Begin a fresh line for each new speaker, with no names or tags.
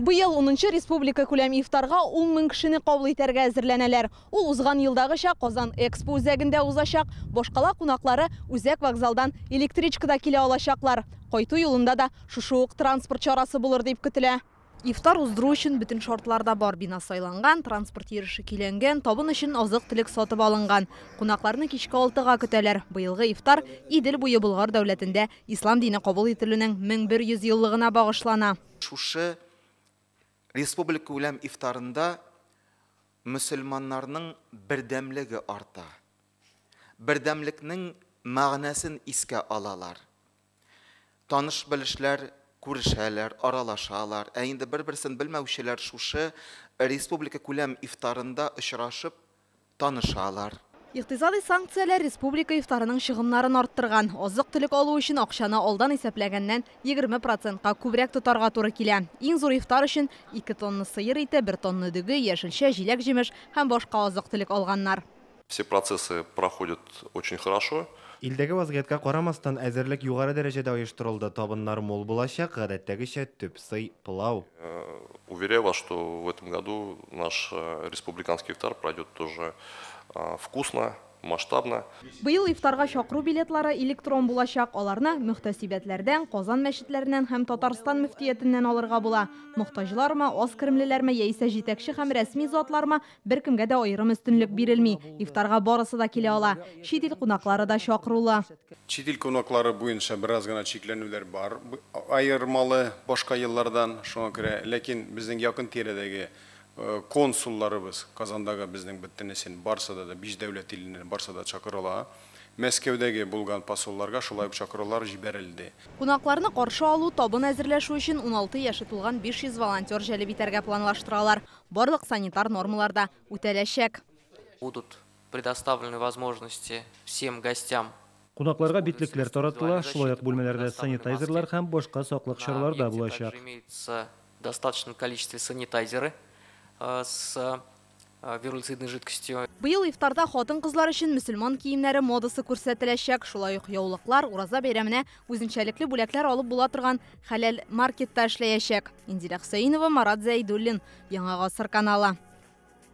Быел 10нчы республика күләм ифтарга 10 мең кешене кабул итәргә әзерләнәләр. Ул узган елдагыча Казан Экспо үзәгендә узачак. Башкала кунаклары үзәк вокзалдан электричкада килә алачаклар. Кайту юлында да шушы ук транспорт чарасы булыр дип көтелә. Ифтар уздыру өчен бөтен шартлар да бар. Бина сайланган, транспорт йөреше көйләнгән, табын өчен азык-төлек сатып алынган. Кунакларны кичке 6-га көтәләр. Быелгы ифтар Идел буе Болгар дәүләтендә ислам дине кабул ителүнең 1100 еллыгына багышлана.
Шушы республика күләм ифтарында мөселманнарның бердәмлеге арта. Бердәмлекнең мәгънәсен искә алалар. Таныш белешләр күрешәләр, аралашалар. Ә инде бер-берсен белмәүчеләр шушы республика күләм ифтарында очрашып танышалар.
Икътисади санкцияләр республика ифтарының чыгымнарын арттырган. Азык-төлек алу өчен акчаны алдан исәпләгәннән 20%-ка күбрәк тотарга туры килә. Иң зур ифтар өчен 2 тонна сыер ите, 1 тонна дөге, яшелчә, җиләк-җимеш һәм башка азык-төлек алганнар.
Все процессы проходят очень хорошо.
Илдәге вазгыятькә карамастан, әзерлек югары дәрәҗәдә оештырылды. Табыннар мул булачак, гадәттәгечә төп сый пылау.
Уверяю вас, что в этом году наш республиканский ифтар пройдет тоже вкусно, масштабно.
Быел ифтарга чакыру билетлары электрон булачак. Аларны мөхтәсибәтләрдән, Казан мәчетләреннән һәм Татарстан мөфтиятеннән алырга була. Мохтаҗлармы, аз керемлеләрме, яисә җитәкче һәм рәсми затлармы, беркемгә дә аерым өстенлек бирелми. Ифтарга барысы да килә ала. Чит ил кунаклары да чакырулы.
Чит ил кунаклары буенча бераз гына чикләнүләр бар, аермалы башка еллардан, шуңа күрә, ләкин безнең якын тирәдәге консулларыбыз Казандагы безнең бөтенесен барсы да 5 дәүләт иленнән барсы да чакырыла. Мәскәүдәге булган посолларга шулай ук чакырулар җибәрелде.
Кунакларны каршы алу, табын әзерләшү өчен 16 яше тулган 500 волонтер җәлеп итәргә планлаштыралар. Барлык санитар нормалар да үтәләчәк.
Будут предоставлены возможности всем гостям.
Кунакларга битлекләр таратыла, шулай ук бүлмәләрдә санитайзерлар һәм башка саклык чаралары да булачак.
Имеется в достаточном количестве санитайзеры с вирулицидной жидкостью.
Быел ифтарда хатын-кызлар өчен мөселман киемнәре модасы күрсәтеләчәк. Шулай ук яулыклар, ураза бәйрәменә үзенчәлекле бүләкләр алып була торган хәләл маркетта эшләячәк. Индира Хөсәенова, Марат Зәйдуллин, Яңа Гасыр каналы.